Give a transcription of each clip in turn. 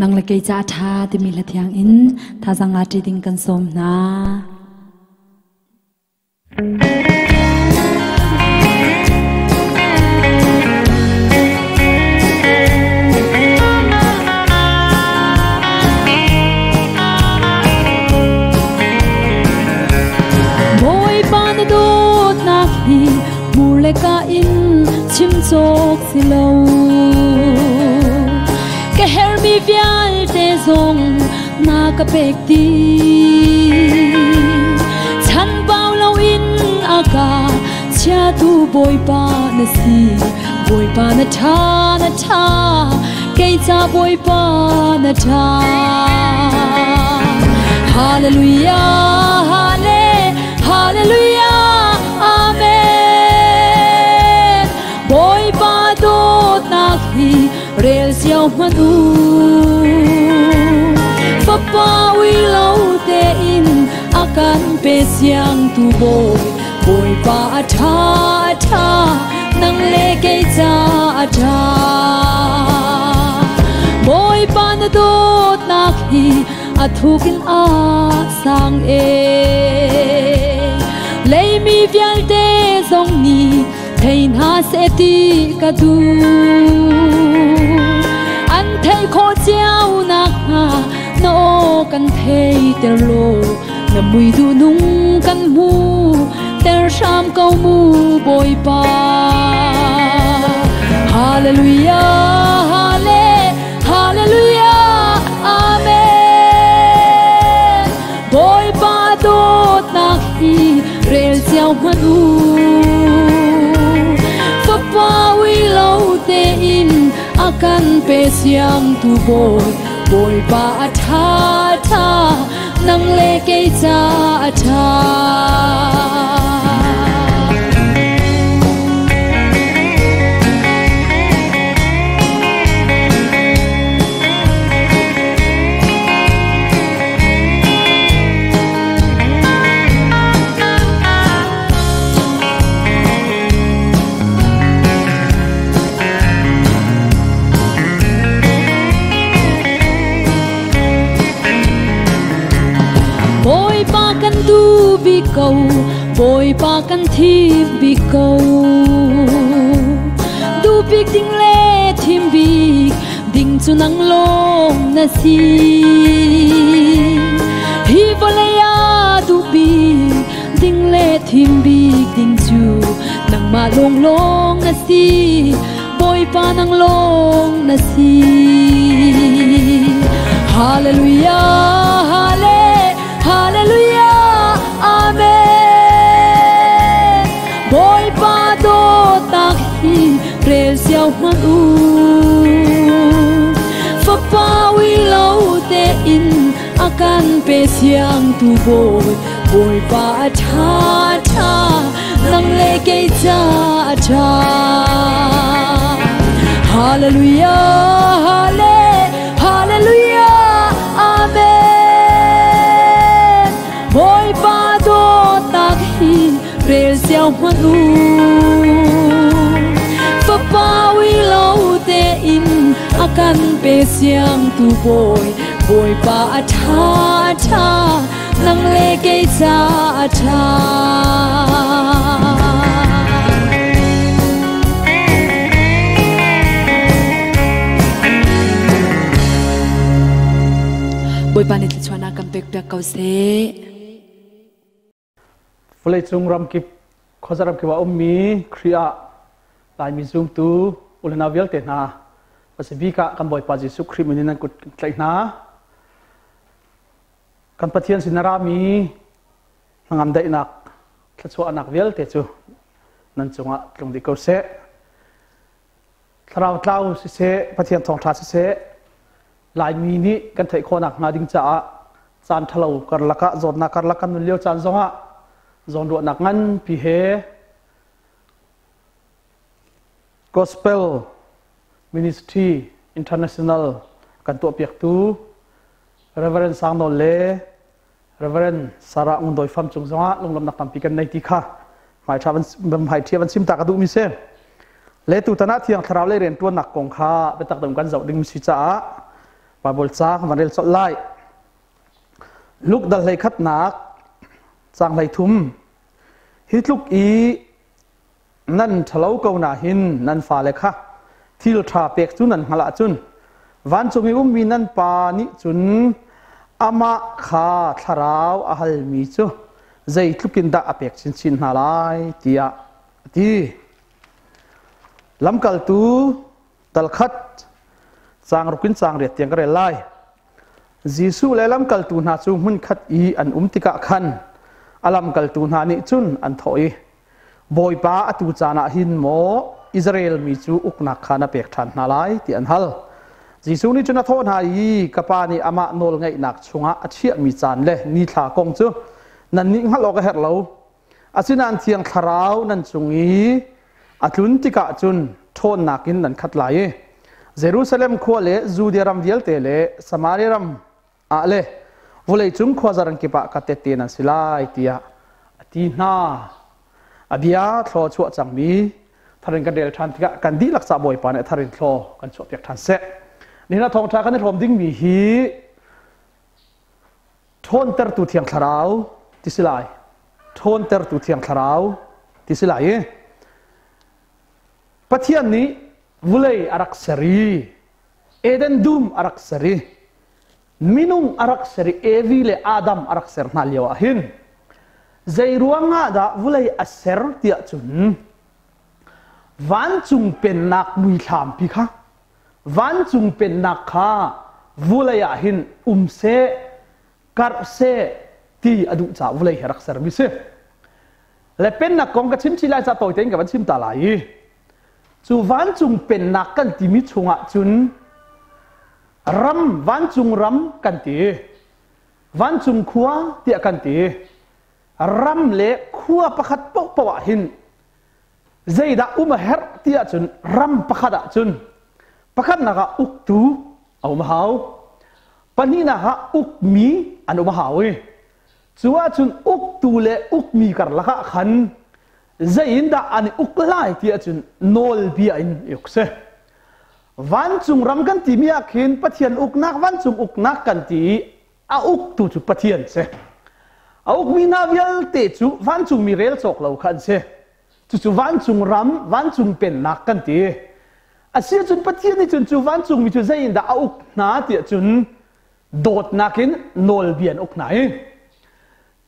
Nang le kei ca ṭha timi hla thiang in thazaang la ṭi ding kan sawm hna. Bawipa na dawtnak hi hmur le ka in chim cawk si lo. Ka hermi vialte zong na ka pek dih. Chan bau loin a ka chiatu Bawipa na si. Bawipa na ṭha na ṭha kei ca Bawipa na ṭha. Hallelujah, halle, hallelujah, amen. Bawipa dawtnak hi rel cio hmanh u. Fapa ui lo tein a kan pe siang tu Bawi, Bawipa a ṭha a ṭha, nang le kei ca a ṭha. Bawipa na dawtnak hi a thuk in a sang e. Leimi vialte zong nih thei hna seh ti ka duh. An theih khawh cio nakhnga na aw kan theiter law na mui duh nung kan hmu ter hram ko mu Bawipa. Hallelujah, halle, hallelujah, amen. Bawipa dawtnak hi rel cio hmanh u. Fapa ui lo tein a kan pe siang tu Bawi, Bawipa a ṭha ṭha, nang le kei ca a ṭha. Bawipa kan duh bik ko, Bawipa kan thim bik ko. Duh bik ding le thim bik ding cu nang lawng na si. Hi vawlei ah duh bik ding le thim bik ding cu nangmah lawnglawng na si. Bawipa nang lawng na si. Hallelujah, halle, hallelujah, amen. Bawipa dawtnak hi rel cio hmanh u. Fapa ui lo tein a kan pe siang tu Bawi, Bawipa a ṭha ṭha, nang le kei ca a ṭha. Hallelujah, halle, hallelujah, amen. Bawipa dawtnak hi rel cio hmanh u. Fapa ui lo tein a kan pe siang tu Bawi, Bawipa a ṭha a ṭha, nang le kei ca a ṭha. Bawipa nih thluachuahnak kan pek piak ko seh. Vawleicung ramkip khuaza ramkip ah ummi Khrih ah Laimi zumtu ulenau vialte hna pasibik ah kan Bawipa Jesuh Khrih min in nan kut tlaih hna. Kan Pathian sin a rami hnangam daihnak thluachuahnak vialte cu nan cungah tlung dih ko seh. Thlarau tlau siseh, Pathian thawngṭha siseh, Laimi nih kan theih khawhnak hnga ding caah caan ṭhalo karlak ah zawtnak karlak kan nun lio caan zongah zawnruahnak nganpi he Gospel Ministry International kan tuahpiaktu Reverend Sang Nawl le Reverend Sarah Ngun Doi Fam cung zongah lunglawmhnak tampi kan nei ti kha hmaiṭhia van sim ta ka duhmi si. Le tutan ah Thiang Thlarau le rianṭuannak kong kha biatak deuh kan zoh ding si caah Bible ca kan rel colh lai. Luke dal hlei khatnak caang 13. Hi tluk i nan ṭhalo ko na hin nan fale kha thil ṭha pek cu nan hngalh ahcun vancung i ummi nan pa nih cun amah kha thlarau a halmi cu zeitluk in dah a pek chinchin hna lai tiah a ti. Lamkaltu dal khat caang ruk in caang riat tiang ka rel lai. Jesuh le lamkaltu hna cu hmunkhat i an um tikah khan a lamkaltu hna nih cun an thawh i, Bawipa, atu caan ah hin maw Israel mi cu uknak kha na pek ṭhan hna lai ti an hal. Jesuh nih cun a thawh hna i, Ka Pa nih amah nawlngeihnak chungah a chiahmi caan le nithla kong cu nannih hngalh awk a herh lo. Asinain Thiang Thlarau nan cung i a tlun tikah cun ṭhawnnak in nan khat lai i Jerusalem khua le Judea ram vialte le Samaria ram ah le vawleicung khuazaran kip ah ka tehte nan si lai tiah a ti hna. A bia thlaw chuah cangmi tharin kan rel ṭhan tikah kan dihlak ca Bawipa nih tharin thlaw kan chuahpiak ṭhan seh. Nihin ah thawngṭha kan i hrawm dingmi hi ṭhawntertu Thiang Thlarau ti si lai. Ṭhawntertu Thiang Thlarau ti si lai i Pathian nih vulei a rak ser i Eden dum a rak ser i minung a rak ser i Evi le Adam a rak ser hna lio ah hin zei ruangah dah vulei a ser tiah cun vancung pennak muithlam pi kha vancung pennak kha vulei ah hin um seh karh seh ti a duh caah vulei hi rak sermi si. Le pennak kong ka chim chih lai ca tawi tein ka van chim ta lai i cu vancung pennak kan timi chungah cun ram vancung ram kan ti, vancung khua tiah kan ti. Ram le khua pakhat paohpaoh ah hin zeidah um a herh ti ahcun ram pakhat ah cun pakhatnak ah uktu a um a hau, pahnihnak ah ukmi an um a hau i cu ahcun uktu le ukmi karlak ah khan zei in dah an i uk lai ti ahcun nawlbia in i uk si. Vancung ram kan timi ah khin Pathian uknak, vancung uknak kan ti i a uktu cu Pathian si. A ukmi hna vialte cu vancungmi rel cawk lo kha an si. Cucu vancung ram, vancung pennak kan ti. A si ahcun Pathian nih cun cu vancungmi cu zei in dah a uk hna tiah cun dawtnak in nawlbia an uk hna i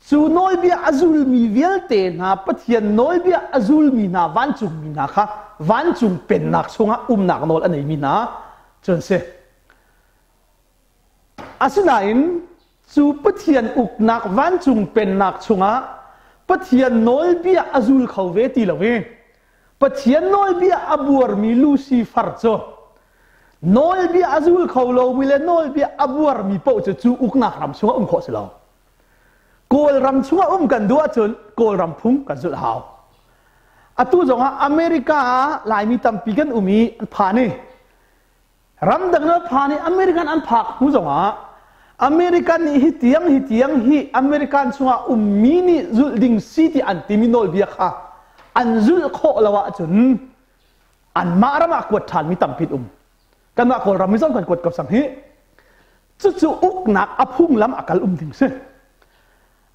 cu nawlbia a zulmi vialte hna, Pathian nawlbia a zulmi hna vancungmi hna kha vancung pennak chungah umnak nawl a neimi hna cu an si. Asinain cu Pathian uknak vancung pennak chungah Pathian nawlbia a zul kho ve ti lo i Pathian nawlbia a buarmi Lucifer cu nawlbia a zul kho lomi le nawlbia a buarmi paoh cu cu uknak ram chungah um khawh si lo. Kawlram chungah um kan duh ahcun Kawlram phung kan zulh hau. Atu zongah America ah Laimi tampi kan um i an phan i ramdang na phan i American an phak hnu zongah American nih hi tiang hi tiang hi American chungah ummi nih zulh ding si ti an timi nawlbia kha an zulh khawh lo ahcun anmah ram ah kuat ṭhanmi tampi um. Kanmah Kawlram mi zong kan kuat ko sang hi. Cucu uknak a phunglam a kal um ding si.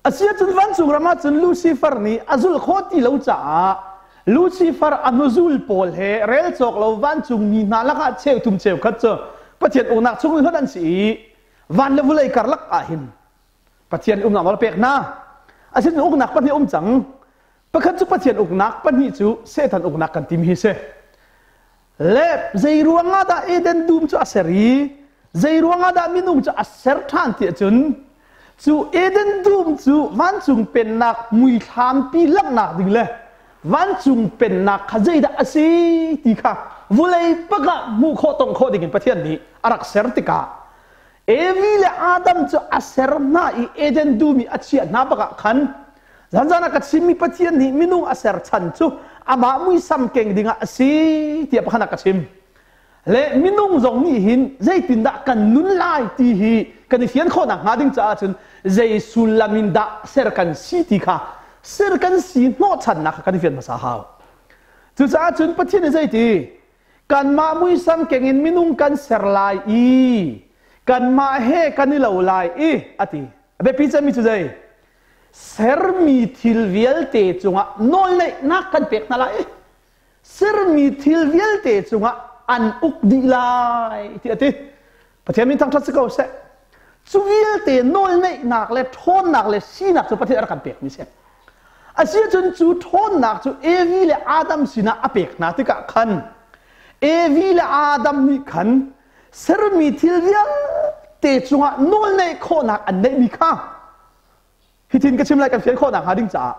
Asiahcun vancung ram ahcun Lucifer nih a zulh khawh ti lo caah Lucifer a hnuzul pawl he rel cawk lo vancungmi hna lakah cheuthum cheukhat cu Pathian uknak chung in hlonh an si i van le vulei karlak ah hin Pathian umnak nawl a pek hna. Asinain uknak pahnih um cang. Pakhat cu Pathian uknak, pahnih cu Satan uknak kan timi hi si. Le zei ruangah dah Eden dum cu a ser i zei ruangah dah minung cu a ser ṭhan ti ahcun cu Eden dum cu vancung pennak muithlampi langhnak ding le vancung pennak kha zeidah a si ti kha vulei pakah hmuh khawh tong khawh dingin Pathian nih a rak ser tikah Evi le Adam cu a ser hna i Eden dum i a chiah hna bakah khan zanzan ah ka chimmi Pathian nih minung a ser chan cu amah muisam keng dingah a si tiah pakhat ah ka chim. Le minung zong nih hin zeitindah kan nun lai ti hi kan i fian khawhnak hnga ding caah cun zei sullam in dah ser kan si ti kha ser kan si hnawhchannak kha kan i fian hmasa hau. Cucaah cun Pathian nih zeiti kanmah muisam keng in minung kan ser lai i. Kanmah he kan i lo lai i a ti. A biapi cemmi cu zei? Sermi thil vialte cungah nawlneihnak kan pek hna lai i sermi thil vialte cungah an uk dih lai ti a ti. Pathian min thangṭhat si ko seh. Cu vialte nawlneihnak le ṭhawnnak le sinak cu Pathian a rak kan pekmi si. Asiahcun cu ṭhawnnak cu Evi le Adam sinah a pek hna tikah khan Evi le Adam nih khan sermi thil vialte cungah nawlneih khawhnak an neihmi kha hitin ka chim lai, kan fian khawhnak hnga ding caah,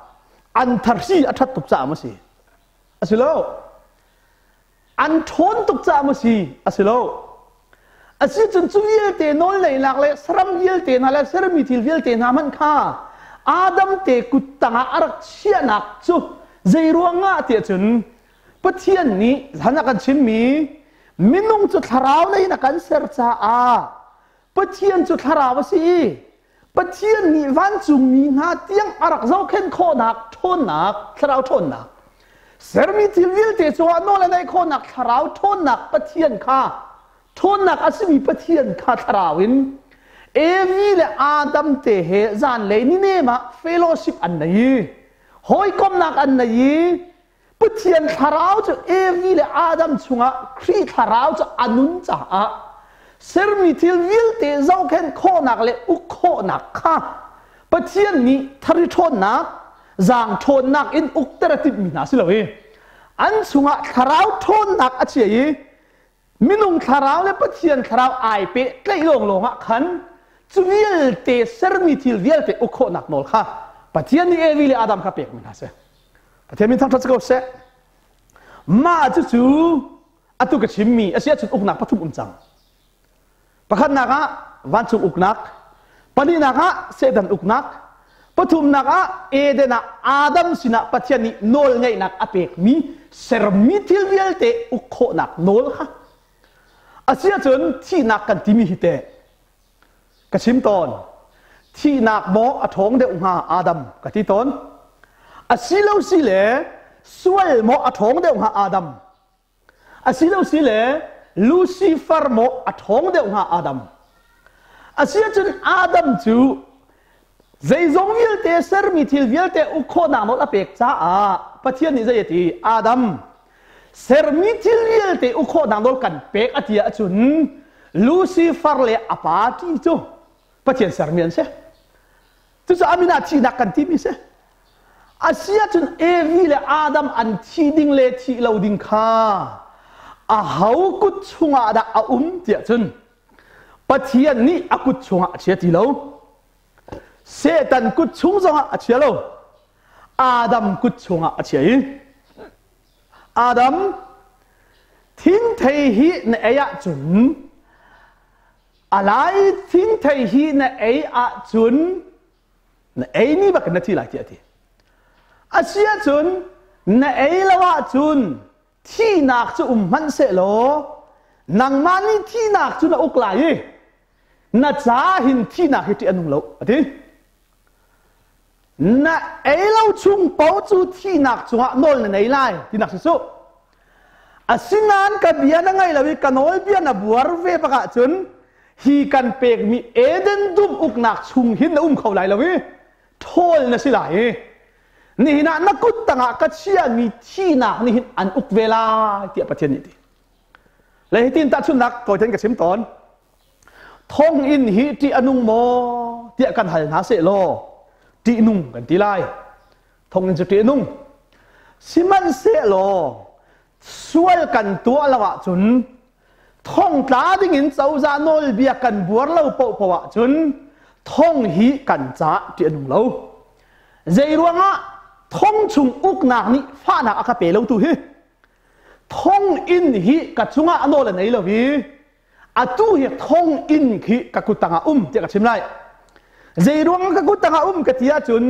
an tharsi a ṭhat tuk caah maw si? A si lo. An ṭhawn tuk caah maw si? A si lo. A si cun cu vialte nawlneihnak le saram vialte hna le sermi thil vialte hna hmanh kha Adam te kut tangah a rak chiahnak cu zei ruangah tiah cun, Pathian nih han a kan chimmi minung cu thlarau lei in a kan ser caah, Pathian cu thlarau a si i Pathian nih vancungmi hna tiang a rak zohkhenh khawhnak ṭhawnnak, thlarau ṭhawnnak, sermi thil vialte cungah nawl a neih khawhnak thlarau ṭhawnnak Pathian kha, ṭhawnnak a simi Pathian kha thlarau in Evi le Adam te he zanlei ni nem ah fellowship an nei i hawikomhnak an nei i Pathian thlarau cu Evi le Adam chungah Khrih thlarau cu a nun caah sermi thil vialte zohkhenh khawhnak le uk khawhnak kha Pathian nih thari ṭhawnnak, zaang ṭhawnnak in ukter a timhmi hna si lo i an chungah thlarau ṭhawnnak a chia i minung thlarau le Pathian thlarau ai pehtlaih lawnglawng ah khan cu vialte sermi thil vialte uk khawhnak nawl kha Pathian nih Evi le Adam kha pekmi hna si. Pathian min thangṭhat si ko seh. Mah cucu atu ka chimmi a si ahcun uknak pathum um cang. Pakhatnak ah vancung uknak, pahnihnak ah Satan uknak, pathumnak ah Eden ah Adam sinah Pathian nih nawlngeihnak a pekmi sermi thil vialte uk khawhnak nawl kha. A si ahcun thihnak kan timi hi teh ka chim tawn. Thihnak maw a ṭhawng deuh hnga Adam ka ti tawn. A si lo si le sual maw a ṭhawng deuh hnga Adam? Asilo si le Lucifer maw a ṭhawng deuh hnga Adam? Asiahcun Adam cu zeizong vialte, sermi thil vialte uk khawhnak nawl a pek caah Pathian nih zei a ti? Adam, sermi thil vialte uk khawhnak nawl kan pek a ti ahcun Lucifer le a party cu Pathian sermi an si. Cucu a min ah thihnak kan timi si. A si ahcun Evi le Adam an thi ding le thih lo ding kha a ho kut chungah dah a um tiah cun Pathian nih a kut chungah a chia ti lo. Satan kut chung zongah a chia lo. Adam kut chungah a chia i Adam, thingthei hi na ei ahcun, a lai thingthei hi na ei ahcun na ei ni bak in na thi lai tiah a ti. A si ahcun na ei lo ahcun thihnak cu um hmanh sehlaw nangmah nih thihnak cu na uk lai i na ca hin thihnak hi ṭih a nung lo a ti. Na ei lo chung paoh cu thihnak cungah nawl na nei lai tinak si su. Asinain ka bia na ngaih lo i ka nawlbia na buar ve bak ahcun hi kan pekmi Eden dum uknak chung hin na um kho lai lo i ṭhawl na si lai i nihin ah na kut tangah ka chiahmi thihnak nih hin an uk ve lai tiah Pathian nih a ti. Le hitin tahchunhnak tawi ka chim tawn. Thonginn hi ṭih a nung maw tiah kan hal hna seh law ṭihnung kan ti lai. Thonginn cu ṭih a nung. Sihmanhsehlaw sual kan tuah lo ahcun, thongtla dingin cozah nawlbia kan buar lo paohpaoh ahcun thong hi kan caah ṭih a nung lo. Zei ruangah? Thong chung uknak nih fahnak a ka pe lo tu hi thonginn hi ka cungah a nawl a nei lo i atu hi thonginn khi ka kut tangah um tiah ka chim lai. Zei ruang ka kut tangah um ka ti ahcun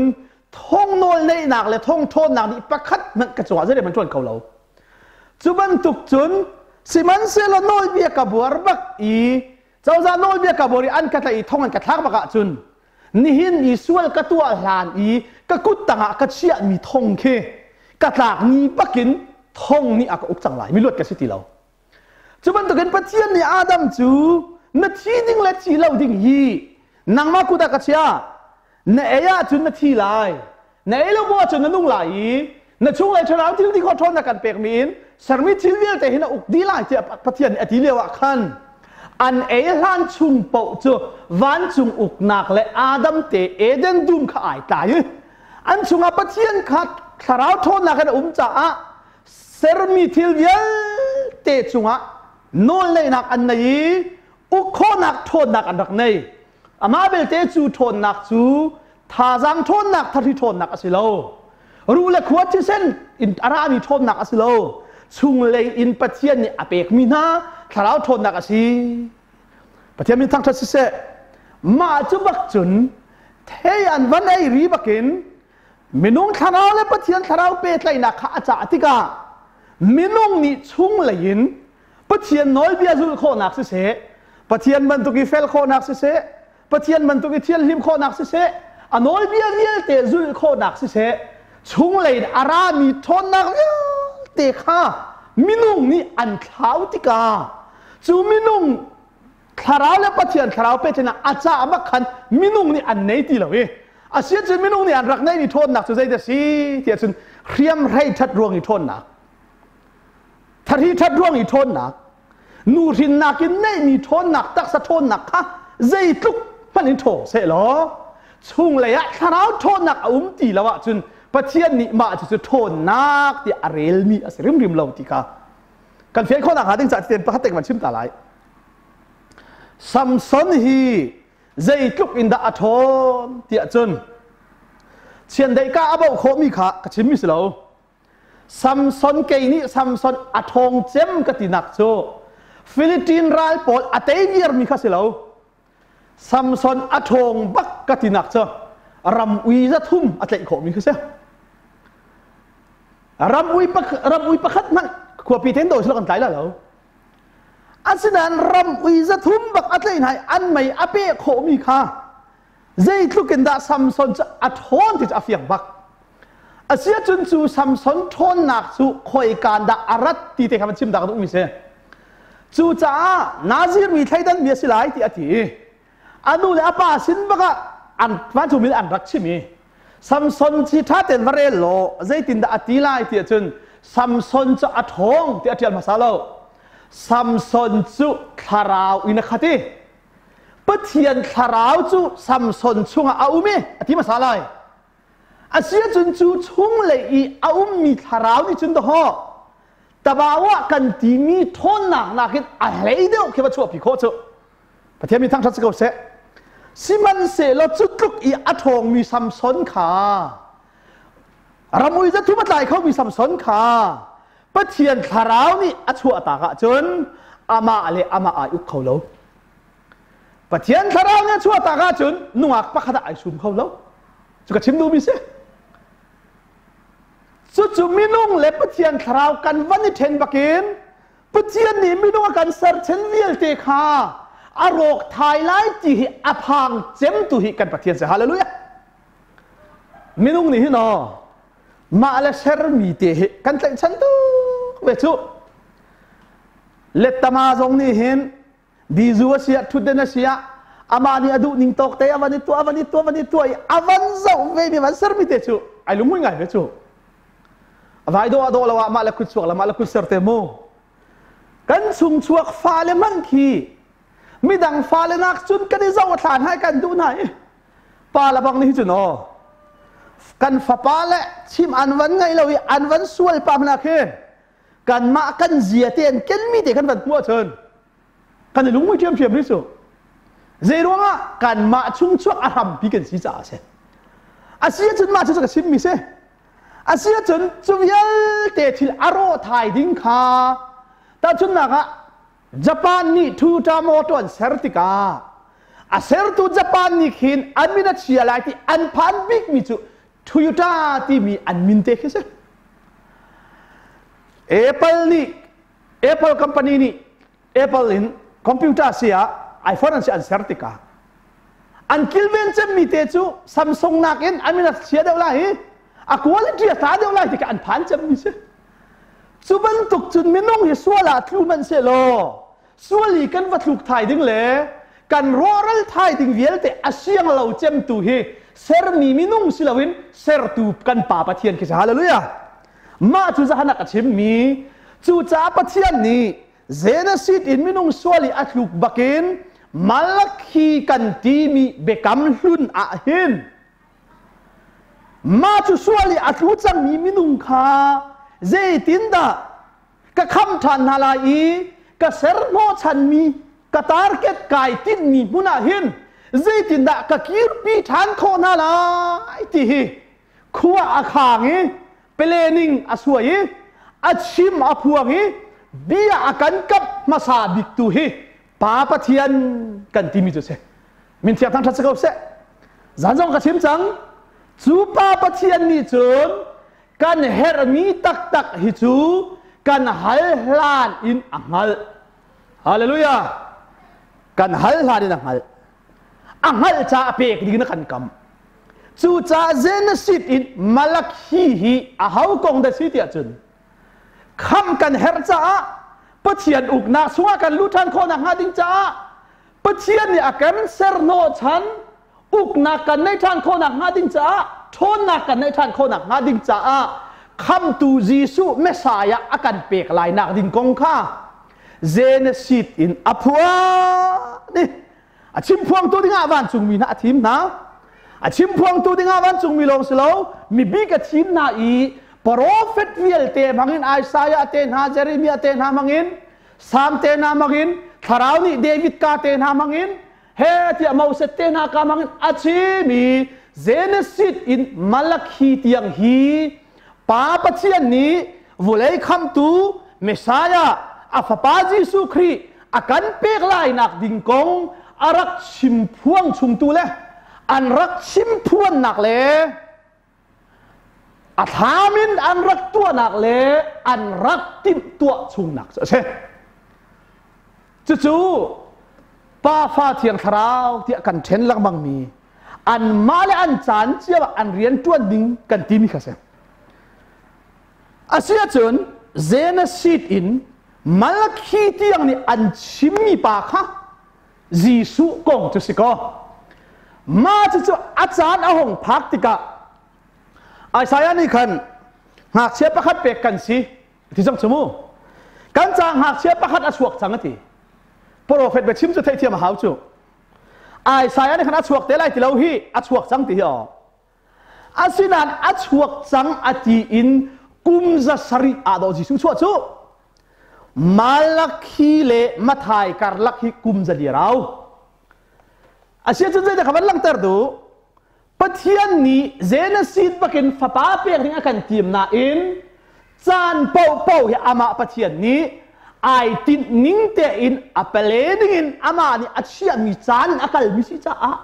thong nawl neihnak le thong ṭhawnnak nih pakhat hmanh ka cungah zei hmanh ṭuan kho lo. Cu bantuk cun sihmanhsehlaw nawlbia ka buar bak i cozah nawlbia ka buar i an ka tlaih i thong an ka thlak bak ahcun nihin i sual ka tuah hlan i ka kut tangah ka chiahmi thong khi ka tlak ni bakin thong nih a ka uk cang lai, miluat ka si ti lo. Cu bantukin Pathian nih Adam cu Na thi ding le thi lo ding hi nangmah kut ah ka chia. Na ei ahcun na thi lai, na ei lo bu ahcun na nung lai i na chunglei thlarau thil ti khawh ṭhawnnak kan pekmi in sermi thil vialte hi na uk dih lai tiah Pathian nih a ti lio ah khan an ei hlan chung paoh cu vancung uknak le Adam te Eden dum kha ai tlai i an chungah Pathian kha thlarau ṭhawnnak in a um caah sermi thil vialte cungah nawlneihnak an nei i uk khawhnak ṭhawnnak an rak nei. Amah belte cu ṭhawnnak cu thazaang ṭhawnnak, thahri ṭhawnnak a si lo, ruh le khua thisen in a rami ṭhawnnak a si lo, chunglei in Pathian nih a pekmi hna thlarau ṭhawnnak a si. Pathian min thangṭhat siseh. Mah cu bak cun thei an van ei ri bakin minung thlarau le Pathian thlarau pehtlaihnak kha a cah tikah minung nih chunglei in Pathian nawlbia zulh khawhnak siseh, Pathian bantuk i fel khawhnak siseh, Pathian bantuk i thianhlim khawhnak siseh, a nawlbia vialte zulh khawhnak siseh, chunglei in a rami ṭhawnnak vialte kha minung nih an thlau tikah cu minung thlarau le Pathian thlarau pehtlaihnak a cah bak khan minung nih an nei ti lo i asiahcun minung nih an rak neihmi ṭhawnnak cu zeidah si tiah cun hriamhrei ṭhat ruang i ṭhawnnak, thahri ṭhat ruang i ṭhawnnak, nu hrinnak in neihmi ṭhawnnak, taksa ṭhawnnak kha zeitluk hmanh in ṭhawng sehlaw chunglei ah thlarau ṭhawnnak a um ti lo ahcun Pathian nih mah cucu ṭhawnnak tiah a relmi a si rimrim lo ti kha kan fian khawhnak hnga ding caah ten pakhat te kan chim ta lai. Samson hi zeitluk in dah a ṭhawn tiah cun chiandeih ka a bauh khawhmi kha ka chimmi si lo. Samson, kei nih Samson a ṭhawng cem ka tinak cu Philippine ral pawl a tei viarmi kha si lo. Samson a ṭhawng bak ka tinak cu ram ui 300 a tlaih khawhmi kha si. Ram ui pakhat hmanh khuapi ten do sila kan tlai la lo. Asinain ram ui 300 bak a tlaih hna i an mei a peh khawhmi kha zeitluk in dah Samson cu a ṭhawn ti cu a fiang bak. Asiahcun cu Samson ṭhawnnak cu khoikaan dah a rat ti te kha van chim dah ka duhmi si. Cucaah Nazir mi thleidan mi a si lai ti a ti i a nu le a pa sin bak ah an vancung mi an rak chim i Samson ci ṭha tein va rel law zeitindah a ti lai ti ahcun Samson cu a ṭhawng ti a ṭial hmasa lo. Samson cu thlarau in a khat i Pathian thlarau cu Samson chungah a um i a ti hmasa lai. Asiahcun cu chunglei i a ummi thlarau nih cun dawhaw tabawa kan timi ṭhawnnak nakin a hlei deuh khi va chuahpi khawh cu. Pathian mi thangṭhat si ko seh. Sihmanhsehlaw cu tluk i a ṭhawngmi Samson kha, ramui 300 a tlai khomi Samson kha Pathian thlarau nih a chuahtak ahcun amah le amah ai uk kho lo. Pathian thlarau nih a chuahtak ahcun nungak pakhat ah ai sum kho lo. Cu ka chim duhmi si. Cucu minung le Pathian thlarau kan van i ṭhen bakin Pathian nih minung a kan ser chen vialte kha a rawk thai lai ti hi a phang cem tu hi kan Pathian si. Hallelujah. Minung nih hin aw mah le sermi te hi kan tlaihchan tuk ve cu. Lettama zong nih hin bizu a siah, thutden a siah, amah nih a duh ning tawk te a van i tuah, a van i tuah, van i tuah i a van zoh ve mi, van sermi te cu ai lungmui ngai ve cu. Vai dawh a dawh lo ah mah le kut chuak le mah le kut ser te mu. Kan chung chuak fale hmanh khi midang fale nak cun kan i zoh a thlan hai kan duh hna i pa le bang nih cun aw kan fapa le chim an van ngaih lo i an van sual pa hna khi kanmah kan zia te an kenmi te kan van hmuh ahcun kan i lungmui ṭhiamṭhiam rih cu. Zei ruangah? Kanmah chung chuak a hrampi kan si caah a si. A si ahcun mah cu ka chimmi si. A si ahcun cu vialte thil a rawh thai ding kha, tahchunhnak ah, Japan nih Toyota motor an ser tikah a sertu Japan nih khin an min a chia lai ti an phan bikmi cu Toyota timi an min te khi si. Apple nih, Apple company nih Apple in computer si ah, iPhone an si an ser tikah an kilven cemmi te cu Samsung nakin an min a chia deuh lai i a quality a tla deuh lai tikah an phan cemmi si. Cu bantuk cun minung hi sual ah tlu hmanh sehlaw. Sual i kan va thluk thai ding le kan rawhral thai ding vialte a siang lo cemtu hi sermi minung si loin sertu kan Pa Pathian khi si. Hallelujah. Mah cu zahan a ka chimmi cucaah Pathian nih Genesis in minung sual i a tluk bakin Malakhi kan timi biakam hlun ah hin mah cu sual i a tlu cangmi minung kha zeitindah ka kham ṭhan hna lai i ka ser hnawhchanmi ka target kai tinhmi hmun ah hin zeitindah ka kirpi ṭhan khawh hna lai ti hi khua a khang i planning a suai i a chim a phuang i bia a kan kap hmasa bik tu hi Pa Pathian kan timi cu si. Min thiang thangṭhat si ko seh. Zan zong ka chim cang. Cu Pa Pathian nih cun kan herhmi taktak hi cu kan hal hlan in a hngalh. Hallelujah. Kan hal hlan in a hngalh. A hngalh caah pek ding na kan kam. Cucaah Genesis in Malakhi hi a ho kong dah si tiah cun khamh kan herh caah Pathian uknak chungah kan luh ṭhan khawh nakhnga ding caah Pathian nih a kan ser hnawhchan uknak kan neih ṭhan khawh nakhnga ding caah ṭhawnnak kan neih ṭhan khawh nakhnga ding caah khamtu Jesuh Messiah a kan pek lai nak ding kong kha Genesis in a phuan i a chimphuangtu dingah vancungmi hna a thim hna. A chimphuangtu dingah vancungmi lawng si lo, mibik a thim hna i profet vialte hmangin Isaiah te hna, Jeremiah te hna hmangin, Sam te hna hmangin, Thlarau nih David ka te hna hmangin, he tiah Moses te hna ka hmangin a chim i Genesis in Malakhi tiang hi Pa Pathian nih vulei khamtu Messiah a fapa Jesuh Khrih a kan pek lainak ding kong a rak chimphuang chungtu le an rak chimphuannak le a thlam in an rak tuahnak le an rak timhtuah chungnak cu a si. Cucu Pa Fa Thiang Thlarau tiah kan ṭhen lengmangmi anmah le an caan cio ah an rian ṭuan ding kan timi kha si. Asiahcun Genesis in Malakhi tiang nih an chimmi pa kha Jesuh kong cu si kaw mah cucu a caan a hung phak tikah Isaiah nih khan ngakchia pakhat pek kan si ti cang cu mu kan ca ngakchia pakhat a chuak cang a ti profet biachim cu theihthiam a hau cu Isaiah nih khan a chuak te lai ti lo hi a chuak cang ti hi aw Asinain a chuak cang a ti in kum 700 ah dawh Jesuh chuah cu Malakhi le Mathai karlak hi kum 400 rau. Asiahcun zeidah ka van langhter duh? Pathian nih Genesis bakin fapa pek ding a kan tim nain caan paohpaoh hi amah Pathian nih ai tinh ning tein a pale dingin amah nih a chiahmi caan in a kalmi si caah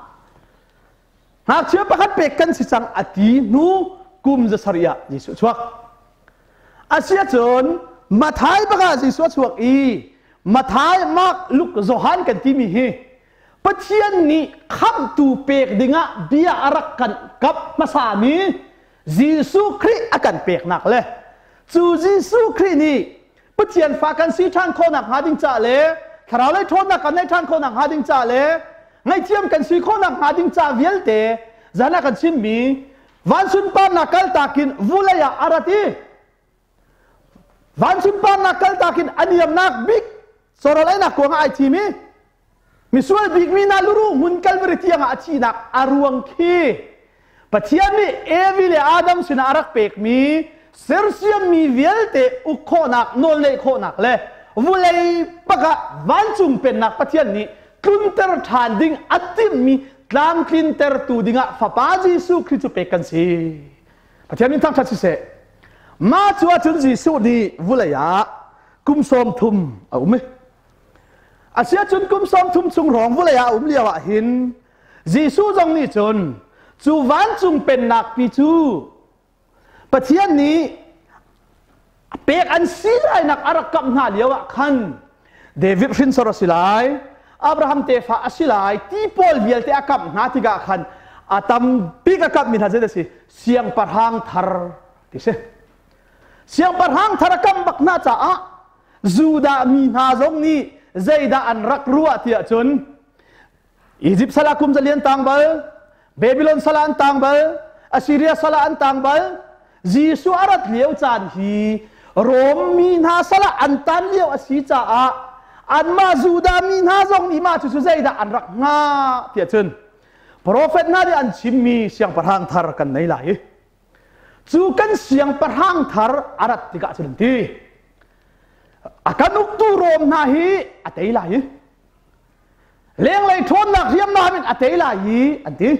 Ngakchia pakhat pek kan si cang a ti hnu kum 700 ah Jesuh chuak. Asiahcun Mathai bak ah Jesuh a chuak i Mathai, Mark, Luke, Johan kan timi hi Pathian nih khamhtu pek dingah bia a rak kan kap hmasami Jesuh Khrih a kan peknak le cu Jesuh Khrih nih Pathian fa kan si ṭhan khawhnak hnga ding ca le thlarau lei ṭhawnnak kan neih ṭhan khawhnak hnga ding ca le ngaihthiam kan si khawhnak hnga ding ca vialte zan ah kan chimmi van sunparnak kaltak in vulei ah a rat i van sunparnak kaltak in a niamnak bik sorol einak kuang ah ai thim i Misual bikmi hna luruh hmun Calvary tiang ah a thihnak a ruang khi Pathian nih Evi le Adam sinah a rak pekmi sersiammi vialte uk khawhnak, nawlneih khawhnak le vulei pakah vancung pennak Pathian nih tlunter ṭhan ding a timhmi tlamtlintertu dingah Fapa Jesuh Khrih cu pek kan si. Pathian min thangṭhat siseh. Mah cu ahcun Jesuh nih vulei ah kum 30 a um i Asiahcun kum 30 chung hrawng vawlei ah a um lio ah hin Jesuh zong nih cun cu vancung pennak pi cu Pathian nih pek an si lainak a rak kamh hna lio ah khan David hrinsor a si lai, Abraham tefa a si lai ti pawl vialte a kamh hna tikah khan a tambik a kamhmi hna zei a si? Siangpahrang thar ti si. Siangpahrang thar a kamh bak hna caah Judah mi hna zong nih Zeidah an rak ruah tiah cun Egypt sal ah kum zalian tang bal, Babylon sal ah an tang bal, Assyria sal ah an tang bal. Jesuh a rat lio caan hi Rom mi hna sal ah an tan lio a si caah anmah Judah mi hna zong nih mah cucu zeidah an rak hngah tiah cun profet hna nih an chimmi siangpahrang thar kan nei lai i cu kan siangpahrang thar a rat tikah cun an ti a kan uktu Rom hna hi a tei lai i Lenglei ṭhawnnak hriamnam in a tei lai i an ti.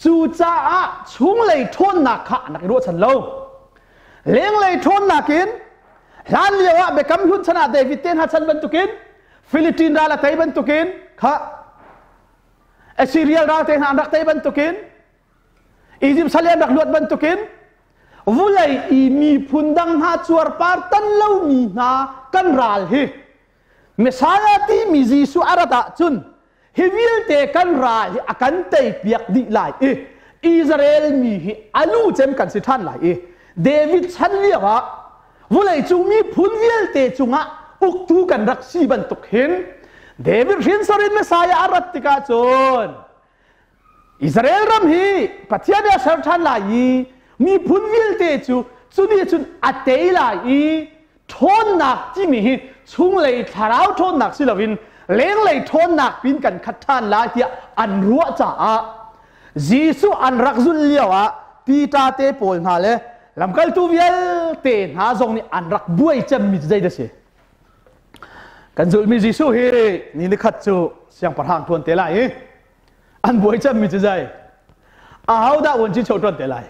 Cucaah chunglei ṭhawnnak kha an rak i ruahchan lo. Lenglei ṭhawnnak in hlan lio ah Biakam Hlun chan ah David te hna chan bantukin Philistine ral a tei bantukin kha Assyria ral te hna an rak tei bantukin Egypt sal an rak luat bantukin vulei i miphun dang hna cuarpar tan lomi hna kan ral hi Messiah timi Jesuh a rat ahcun hi vialte kan ral hi a kan teipiak dih lai i Israel mi hi a lu cem kan si ṭhan lai i David chan lio ah vawleicung miphun vialte cungah uktu kan rak si bantuk hin David hrinsor in Messiah a rat tikah cun Israel ram hi Pathian nih a ser ṭhan lai i miphun vialte cu cu nih cun a tei lai i ṭhawnnak timi hi chunglei thlarau ṭhawnnak si loin lenglei ṭhawnnak pin kan khat ṭhan lai tiah an ruah caah Jesuh an rak zulh lio ah Peter te pawl hna le lamkaltu vialte hna zong nih an rak buai cemmi cu zeidah si? Kan zulhmi Jesuh hi ni nikhat cu siangpahrang ṭuan te lai i an buai cemmi cu zei? Ahodah vuanci cho ṭuan te lai?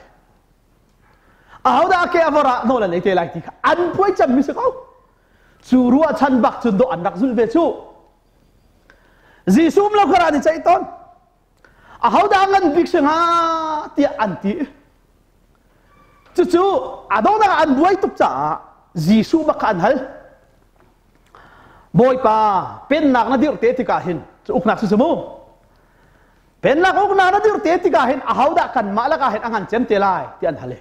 Ahodah ke a vor ah nawl an ei te lai ti kha an buai cemmi si ko. Cu ruahchan bak cun dawh an rak zulh ve cu. Jesuh um lo kha an i ceih tawn. Ahodah ngan bik si hnga tiah an ti. Cucu a donghnak ah an buai tuk caah Jesuh bak kha an hal. Bawipa, pennak na dirh te tikah hin cu uknak cu mu. Pennak uknak na dirh te tikah hin ahodah kanmah lakah hin a ngan cem te lai ti an hal i.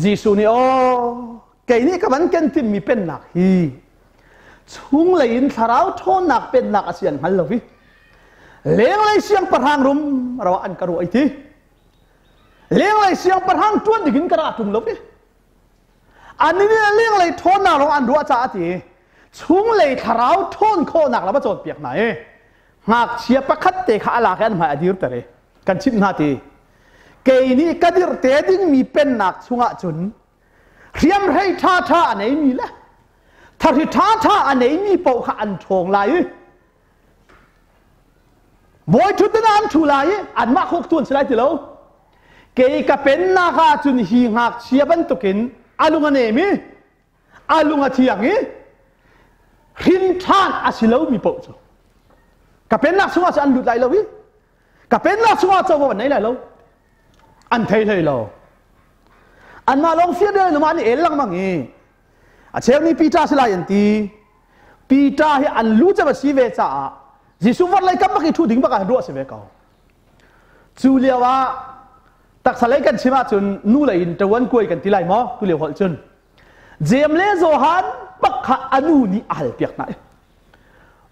Jesuh nih aw kei nih ka van ken timmi pennak hi chunglei in thlarau ṭhawnnak pennak a si an hngal lo i lenglei siangpahrang rum ro an ka ruah i ti. Lenglei siangpahrang ṭuan ding in ka ra ṭung lo i an nih lenglei ṭhawnnak lawng an ruah caah ti chunglei thlarau ṭhawn khawhnak lam a cawnpiak hna i ngakchia pakhat te kha a lak i an hmai a dirter i kan chimh hna ti kei nih ka dirh te dingmi pennak chungah cun hriamhrei ṭhaṭha a neimi le thahri ṭhaṭha a neimi paoh kha an ṭhawng lai i Bawi ṭhutdan ah an ṭhu lai i anmah khuk an si lai ti lo. Kei ka pennak ah cun hi ngakchia bantukin a lung a nem i a lung a thiang i hrin ṭhan a si lomi paoh cu ka pennak chungah cun an lut lai lo i ka pennak chungah covo an nei lai lo. An thei hlei lo. Anmah lawng fian le an i el lengmang i a cheu nih Peter si lai an ti. Peter hi an lu cem a si ve caah Jesuh vor lei kam bak i ṭhu ding bak ah ruah si ve ko. Cu lio ah taksa lei kan chim ahcun nu lei in ṭawan kuai kan ti lai maw tu lio holh cun Jeim le Johan bak kha a nu nih a hal piak hna i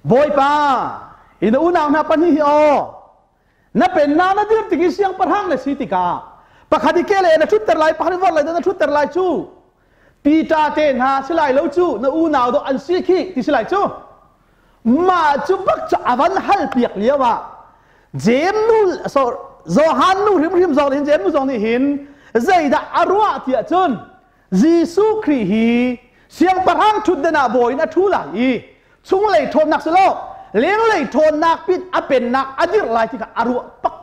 Bawipa hi na unau hna pahnih hi aw na pennak na dir tik i siangpahrang na si tikah pakhat i ke le na ṭhutter lai pakhat i vor lei na ṭhutter lai cu Peter te hna si lai lo cu na unau dawh an si khi ti si lai cu mah cu bak cu a van hal piak lio ah Jeim nu so Johan nu hrimhrim zong nih hin Jeim nu zong nih hin zeidah a ruah tiah cun Jesuh Khrih hi siangpahrang ṭhutdan ah bawi in a ṭhu lai i chunglei ṭhawnnak si lo lenglei ṭhawnnak pin a pennak a dirh lai ti kha a ruah pak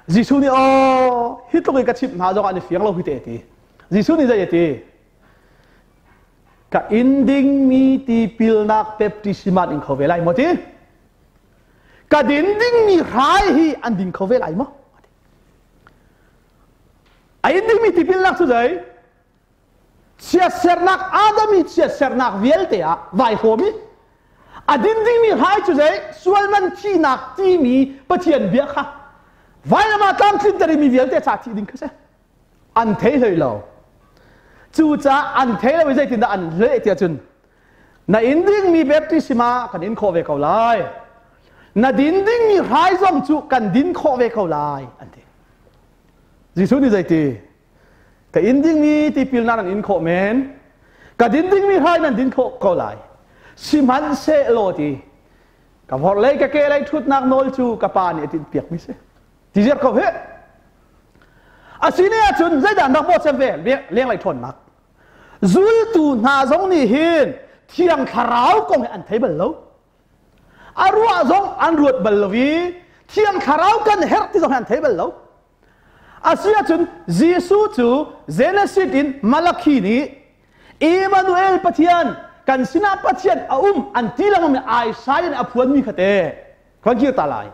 Jesuh nih aw hi tluk in ka chimh hna zong an i fiang lo hi te ti Jesuh nih zei a ti ka in dingmi tipilnak baptism an ing kho ve lai maw ti ka din dingmi hrai hi an ding kho ve lai maw a in dingmi tipilnak cu zei chiatsernak Adam i chiatsernak vialte ah vai hrawm i a din dingmi hrai cu zei sual man thihnak timi Pathian bia kha vailam ah tlamtlinter i mi vialte ca thih ding kha si an thei hlei lo cucaah an thei lo i zeitindah an leh tiah cun Na in dingmi baptisma kan in khawh ve ko lai. Na din dingmi hrai zong cu kan din khawh ve ko lai an ti. Jesuh nih zeiti? Ka in dingmi tipilnak nan in khawh men. Ka din dingmi hrai nan din khawh ko lai. Sihmanhsehlaw ti ka vorlei ka ke lei ṭhutnak nawl cu ka pa nih a tinhpiakmi si. Ti ziar ko hih. Asine ahcun zeidah nak bawh cem ve lenglei ṭhawnnak. Zultu hna zong nih hin Thiang Thlarau kong hi an thei bal lo. A ruah zong an ruat bal lo i Thiang Thlarau kan herh ti zong hi an thei bal lo. Asiahcun Jesuh cu Genesis in Malakhi nih Emmanuel Pathian kan sinah Pathian a um an ti lengmang mi Isaiah nih a phuanmi kha te kan kir ta lai.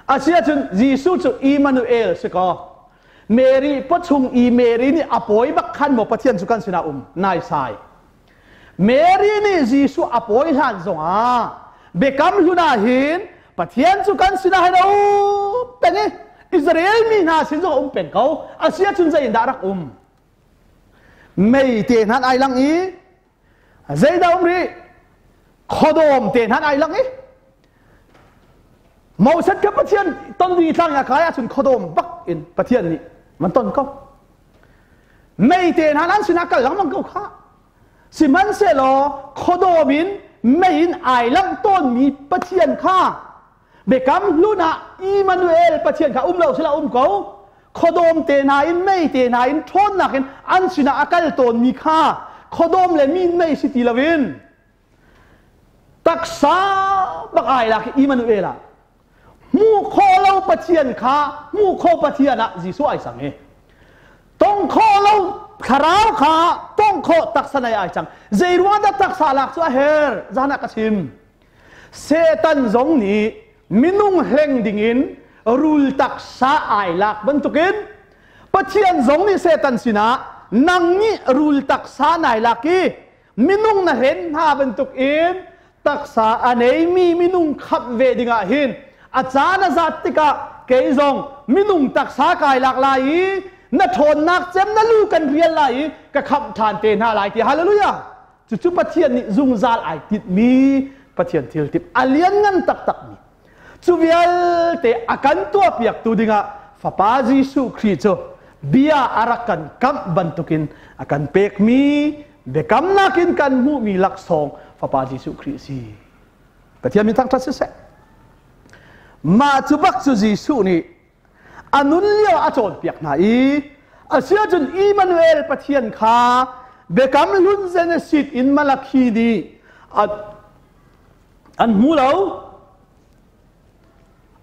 Asiahcun Jesuh cu Emmanuel si kaw Mary pawchung i Mary nih a pawi bak khan maw Pathian cu kan sinah um naisai. Mary nih Jesuh a pawi hlan zongah biakam hlun ah hin Pathian cu kan sinah hin a um peng i Israel mi hna sin zong a um peng ko. Asiahcun zei in dah rak um? Mei te hna ai lang i Zeidah um rih? Khuadawm te hna ai lang i Moses kha Pathian ton ding tlang a kai ahcun khuadawm bak in Pathian nih man ton ko. Mei te hna an sinah kal lengmang ko kha. Sihmanhsehlaw khuadawm in mei in ai langh tawnmi Pathian kha Biakam hlun ah Immanuel Pathian kha um lo sila um ko. Khuadawm te hna in mei te hna in ṭhawnnak in an sinah a kal tawnmi kha khuadawm le min mei si ti loin taksa bak ai lak Immanuel ah hmuh khawh lo Pathian kha hmuh khawh Pathian ah Jesuh ai cang i tong khawh lo thlarau kha tong khawh taksa nei ai cang. Zei ruang dah taksa lak cu a her? Zan ah ka chim. Satan zong nih minung hleng dingin rul taksa ai lak bantukin Pathian zong nih Satan sinah nang nih rul taksa nai lak i minung na hlen hna bantukin taksa a neimi minung khamh ve dingah hin a caan a zat tikah kei zong minung taksa kai lak lai i na ṭhawnnak cem na lu kan rial lai i ka khamh ṭhan te hna lai ti. Hallelujah! Cucu Pathian nih zungzal ai tinhmi Pathian thil tip a lianngan taktakmi cu vialte a kan tuahpiaktu dingah Fapa Jesuh Khrih cu bia a rak kan kamh bantukin a kan pekmi biakamnak in kan hmuhmi laksawng Fapa Jesuh Khrih a si. Pathian min thangṭhat siseh. Mah cu bak cu Jesuh nih a nun lio a cawnpiak hna i asiahcun Immanuel Pathian kha biakam hlun Genesis in Malakhi nih an hmu lo,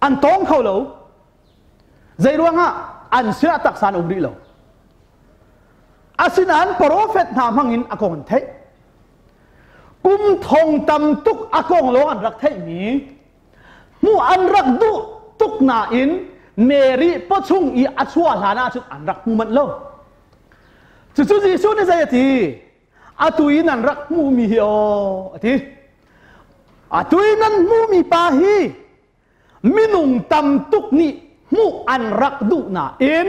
an tawng kho lo. Zei ruangah? An sinah taksa an um rih lo. Asinain profet hna hmangin a kong an theih. Kum thong tam tuk a kong lawng an rak theihmi Hmuh an rak duh tuk nain Mary pawchung i a chuah hlan ahcun an rak hmu manh lo. Cucu Jesuh nih zei a ti? Atu i nan rak hmuhmi hi aw a ti. Atu i nan hmuhmi pa hi minung tam tuk nih hmuh an rak duh nain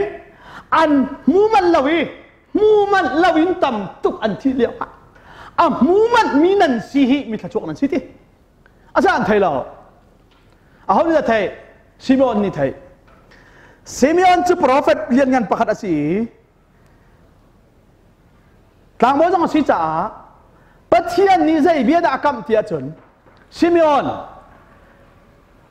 an hmu manh lo i hmu manh lo in tam tuk an thih lio ah a hmu manh mi nan si hi mi thluachuak nan si ti. A an thei lo. Aho nih dah theih? Simeon nih theih. Simeon cu profet lianngan pakhat a si i tlangbawi zong a si caah Pathian nih zei bia dah a kamh ti ahcun Simeon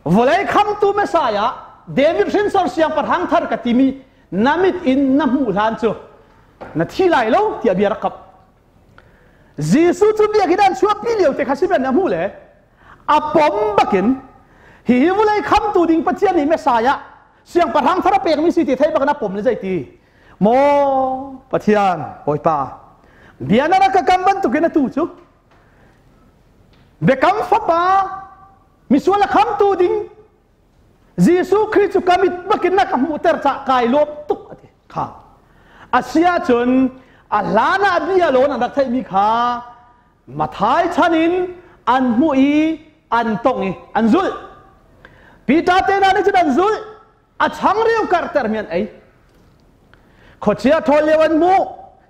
vawlei khamtu Messiah David hrinsor siangpahrang thar ka timi na mit in na hmuh hlan cu na thi lai lo tiah bia rak kamh. Jesuh cu biakinn an chuahpi lio te kha Simeon nih a hmuh le a pom bakin hihi vulei khamtu ding Pathian nih Messiah siangpahrang thar a pekmi si ti thei bakin a pom le zeiti maw Pathian Bawipa bia na rak ka kam bantukin atu cu biakam fapa misual a khamtu ding Jesuh Khrih cu ka mit bakin na ka hmuhter cah kai lawm tuk a ti kha. Asia cun a hlan ah bia lawn an rak theihmi kha Mathai chan in an hmuh i an tong i an zulh. Peter te hna nih cun an zulh. A changreu karhter mi an ei. Khuachia ṭhawl lio an hmuh,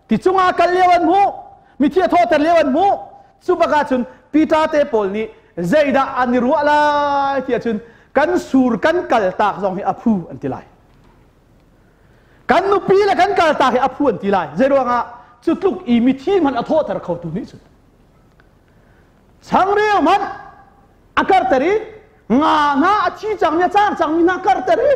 ti cungah kal lio an hmuh, mithi a thawhter lio an hmuh. Cu bak ahcun Peter te pawl nih zeidah an i ruah lai ti ahcun kan sur kan kal tak zong hi a phu an ti lai. Kan nupi le kan kal tak hi a phu an ti lai. Zeiruangah cu tluk i mithi hmanh a thawhter khotu nih cun changreu hmanh a karter i nga hna a thi cangmi a car cangmi hna karter i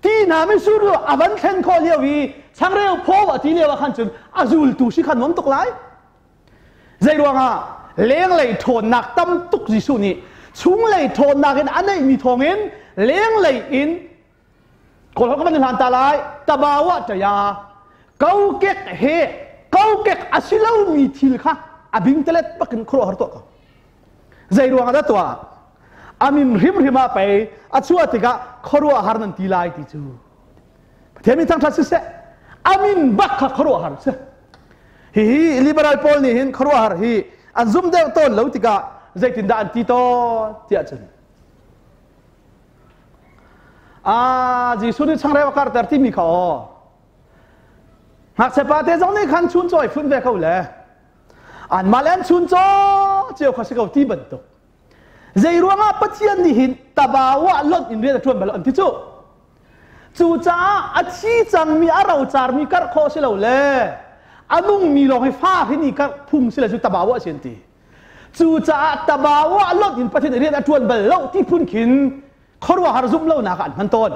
ti hna mitsur cu a van thlen khawh lio i changreu phaw a ti lio ah khan cun a zultu si khan nuam tuk lai. Zei ruangah lenglei ṭhawnnak tam tuk Jesuh nih chunglei ṭhawnnak in a neihmi thawngin lenglei in Kawlholh ka van i hlan ta lai tabawa ṭaya kokek he kokek a si lomi thil kha a bingtelet bakin khuaruahhar tuah ko. Zei ruangah dah tuah? A min hrimhrim ah pei a chuah tikah khuaruahhar nan ti lai ti cu. Pathian min thangṭhat siseh, a min bak kha khuaruahhar si. Hihi liberal pawl nih hin khuaruahhar hi an zum deuh tawn lo tikah zeitindah an ti tawn tiah cun Ah, Jesuh nih changreu a karter timi kha aw. Ngakchia pa te zong nih khan chun cawi phun ve ko le. Anmah le an chun caw cio kha si ko ti bantuk. Zei ruangah Pathian nih hin tabawa lonh in rian a ṭuan bal an ti cu. Cucaah a thi cangmi a rocarmi karh khawh si lo le a nungmi lawng hi fa hi ni karh phung si le cu tabawa si an ti. Cucaah tabawa lonh in Pathian rian a ṭuan bal lo ti phun khin khuaruahhar zumh lonak ah an hman tawn.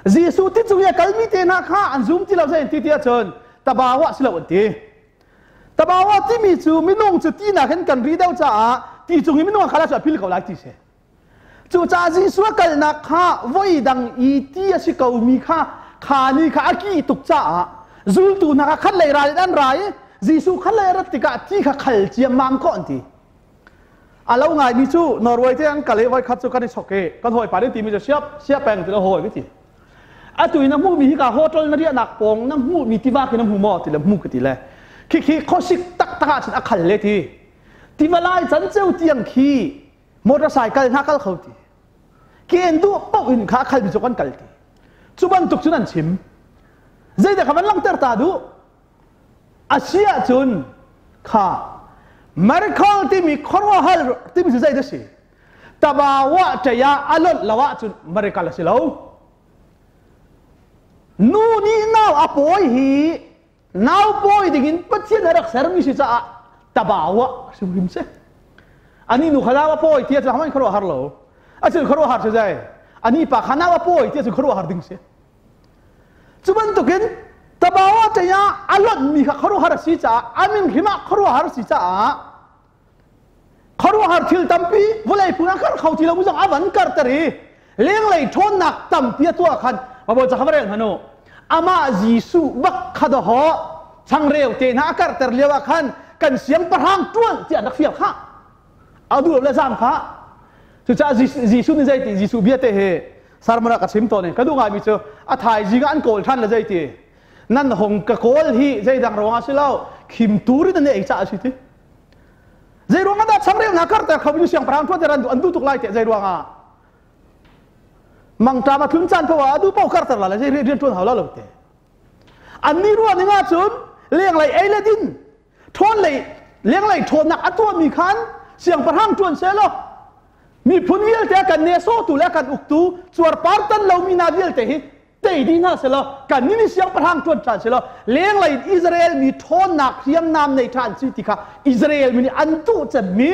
Jesuh ti cung i a kalmi te hna kha an zum ti lo zei an ti ti ahcun tabawa si lo an ti. Tabawa timi cu minung cu tinak in kan ri deuh caah ti cung i minung a kal ahcun a pil ko lai ti si. Cucaah Jesuh a kalnak kha voi dang i ti a si komi kha kha ni kha a kih tuk caah zultu hna kha khat lei ral in an ra i Jesuh khat lei a rat tikah ti kha khal ciammam khawh an ti. A lo ngaimi cu Norway te an kal i voi khat cu kan i chok i kan hawipa nih timi cu siap siap peng ti hawi ka ti. Atu in na hmuhmi hi ka hotel na riahnak pawng na hmuhmi tiva khi na hmu maw ti le hmu ka ti le khi khi khuasik taktak ah cun a khal le ti. Tiva lai can ceu tiang khi motorcycle hna kal kho ti ken duh paoh in kha khalmi cu kan kal ti cu bantuk cun an chim zeidah kha van langhter ta duh a si ahcun kha miracle timi khuaruahhar timi cu zeidah si tabawa ṭei ah a lonh lo ahcun miracle a si lo nu nih nau a pawi hi nau pawi dingin Pathian a rak sermi si caah tabawa hrimhrim si ani nu kha nau a pawi ti cu hamai khuaruah har lo a cun khuaruah har si zai ani pa kha nau a pawi ti cu khuaruah har ding si cu bantukin tabawa ṭaya a lonhmi kha khuaruahhar a si caah a min hrim ah khuaruahhar si caah khuaruahhar thil tampi vawlei phun a kar kho ti lo zong a van karter i lenglei ṭhawnnak tampi a tuah khan Baibal ca kha va rel hmanh u amah Jesuh bak kha dawhawh changreu te hna a karter lio ah khan kan siangpahrang ṭuan tiah an rak fial kha a duh le zaam kha cucaah Jesuh nih zeiti Jesuh bia te hi sermon ah ka chim tawn i ka duh ngaimi cu a thaizing ah an kawl ṭhan le zeiti nan hong ka kawl hi zeidang ruangah si lo khim tur in nan ei caah a si ti Zei ruangah dah changreu hna karter kho mi siangpahrang ṭuanter an duh an duh tuk lai teh zei ruangah mangṭam a tlun caan paoh ah a duh paoh karter la le zei rian ṭuan hau la lo te annih ruah ning ahcun lenglei ei le din ṭhawn lei lenglei ṭhawnnak a tuahmi khan siangpahrang ṭuan seh law miphun vialte a kan nesawhtu le a kan uktu cuarpar tan lomi hna vialte hi tei dih hna selaw kannih nih siangpahrang ṭuan ṭhan selaw lenglei in Israel mi ṭhawnnak hriamnam nei ṭhan si ti kha Israel mi nih an duh cemmi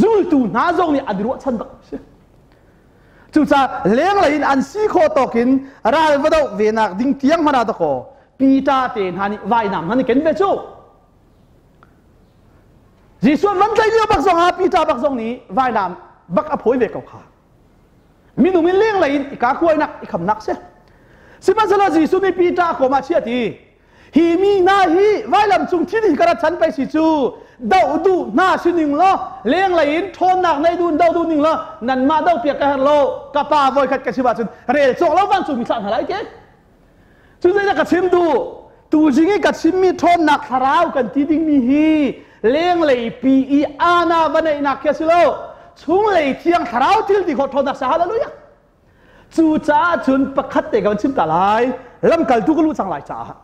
zultu hna zong nih an i ruahchan bak si. Cucaah lenglei in an si khawh tawk in ral va doh ve nak ding tiang hmanh ah dakaw Peter te hna nih vainam hna nih ken ve cu. Jesuh an van tlaih lio bak zong ah Peter bak zong nih vainam bak a phawi ve ko kha. Minung in lenglei in i kakuainak i khamnak si. Sihmanhsehlaw Jesuh nih Peter kawm ah chia ti hi mi hna hi vailam cung thi ding ka rat chan pei si cu doh duh hna sining law lenglei in ṭhawnnak nei duh in doh duh ning law nanmah doh piak ka herh lo ka pa voikhat ka chim ahcun rel cawk lo vancung mi thlah hna lai ke cu zeidah ka chim duh tuzing i ka chimmi ṭhawnnak thlarau kan ti dingmi hi lenglei pi i ana va neihnak khi a si lo chunglei thiang thlarau thil ti khawh ṭhawnnak sa hallelujah cucaah cun pakhat te ka van chim ta lai lamkaltu ka luh cang lai caah.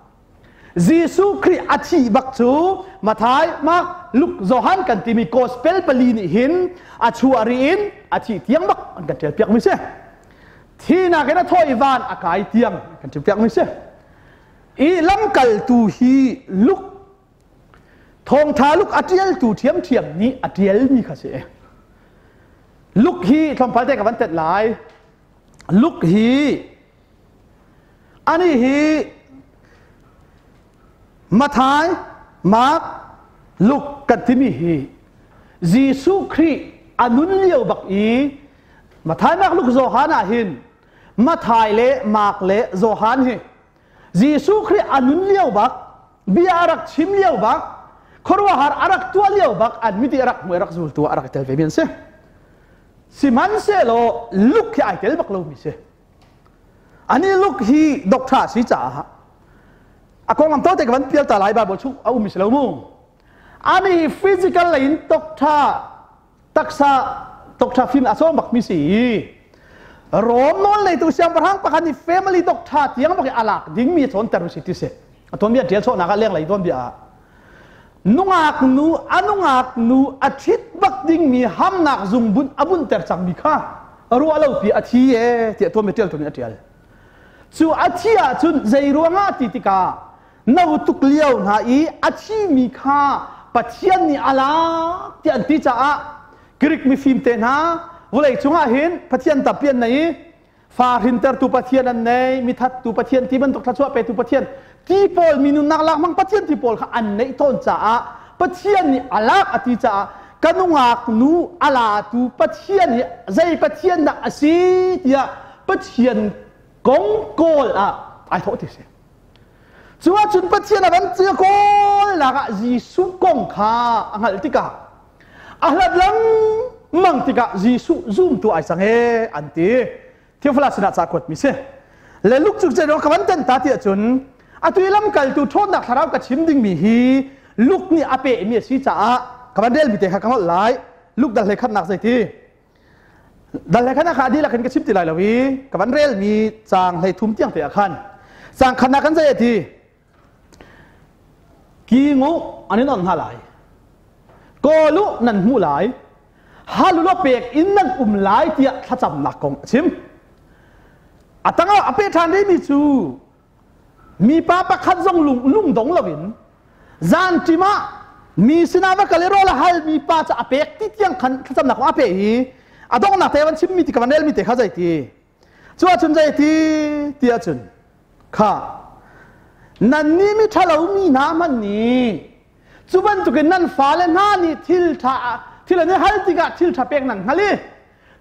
Jesuh Khrih a thih bak cu Mathai, Mark, Luke, Johan kan timi gospel pali nih hin a chuah ri in a thih tiang bak an kan ṭial piak mi si. Thinak in a thawh i van a kai tiang kan ṭial piak mi si. I lamkaltu hi Luke thawngṭha Luke a ṭialtu ṭhiamṭhiam nih a ṭialmi kha si. Luke hi tlawmpal te ka van tet lai. Luke hi Anih hi Mathai, Mark, Luke kan timi hi Jesuh Khrih a nun lio bak i Mathai, Mark, Luke, Johan ah hin Mathai le Mark le Johan hi Jesuh Khrih a nun lio bak bia a rak chim lio bak khuaruahhar a rak tuah lio bak an miti a rak hmu a rak zultu a rak i tel ve mi an si. Sihmanhsehlaw Luke hi ai tel bak lomi si. Ani Luke hi doctor si caah a konglam to te ka van pial ta lai Bible chung a um si lo mu. Ani physical lei in doctor taksa doctor fim a sawm bak mi si. Rom nawl nei tu siangpahrang pakhat nih family doctor tiang bak i alak ding mi chawn ter si ti si. A tuan bia tial chawh nak ah leng lei tuan bia nungak nu a nungak nu a ṭhit bak dingmi hamnak zungbun a bunter cangmi kha ruah lo pi a thi e tiah tuan ṭial tuan a ṭial. Cu a thi ahcun zei ruangah ti tikah no tuk lio hna i a thimi kha Pathian nih a lak tiah an ti caah Greek mifim te hna vawlei cungah hin Pathian tampi an nei i fa hrintertu Pathian an nei, mithattu Pathian ti bantuk thluachuah petu Pathian ti pawl mi nunnak lak hmang Pathian ti pawl kha an neih tawn caah Pathian nih a lak a ti caah ka nungak nu a latu Pathian hi zei Pathian dah a si tiah Pathian kong kawl ah ai thawh ti si. Cu ahcun Pathian a van cia kawl nak ah Jesuh kong kha a hngalh tikah a hlat lengmang tikah Jesuh zumtu ai cang ee an ti. Theophilus sinah ca kuat mi si. Le Luke cu zeiruang ka van ten ta ti ahcun atu i lamkaltu ṭhawnnak thlarau ka chim dingmi hi Luke nih a pehmi a si caah ka van relmi te kha ka holh lai. Luke dal hlei khatnak zeiti? Dal hlei khatnak kha a dihlak in ka chim ti lai lo i ka van relmi caang hlei thum tiang te ah khan caang khatnak kan zei a ti? Ki ngu an in on hna lai. Kawl u nan hmuh lai. Hal u law pek in nan um lai tiah thlacamnak kong a chim. A tangah a pe ṭhan rihmi cu mipa pakhat zong lung lungdong loin zan ṭim ah mi sinah va kal i rawl a halmi pa cu a pek ti tiang khan thlacamnak kong a pe i a donghnak te van chimmi ti ka van relmi te kha zei ti Cu ahcun zeiti ti ahcun kha nannih mi ṭhalo mi hna hmanh nih cu bantukin nan fale hna nih thil ṭha thil an i hal tikah thil ṭha pek nan hngal i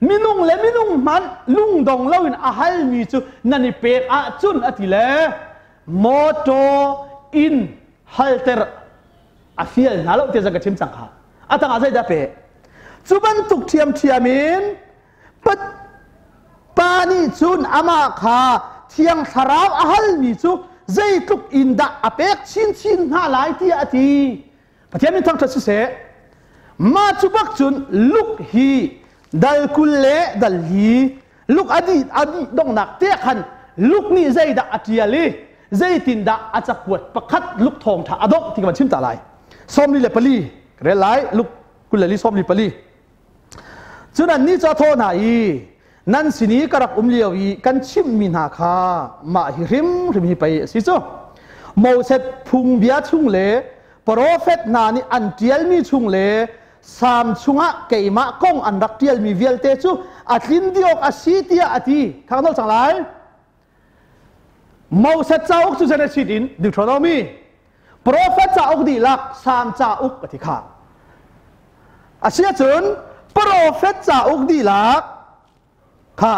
minung le minung hmanh lungdong loin a halmi cu nan i pek ahcun a ti le mawṭaw in halter a fial hna lo ti zang ka chim cang kha a tangah zeidah pe cu bantuk ṭhiamṭhiam in Pa nih cun amah kha Thiang Thlarau a halmi cu zeitluk in dah a pek chinchin hna lai tiah a ti. Pathian min thangṭhat siseh. Mah cu bak cun Luke hi dal 20 le dal li Luke a dih a dih donghnak te khan Luke nih zeidah a ṭial i zeitindah a cakuat pakhat Luke thawngṭha a dongh ti ka van chim ta lai. 44 rel lai Luke 24 44. Cun annih cu a thawh hna i, Nan sin i ka rak um lio i kan chimhmi hna kha mah hi hrimhrim hi pei a si cu. Moses phungbia chung le profet hna nih an ṭialmi chung le Salm chungah keimah kong an rak ṭialmi vialte cu a tlin dih awk a si tiah a ti. Kha ka nawl cang lai. Moses cauk cu Genesis in Deuteronomy, Profet cauk dihlak Salm cauk a ti kha. Asiahcun profet cauk dihlak kha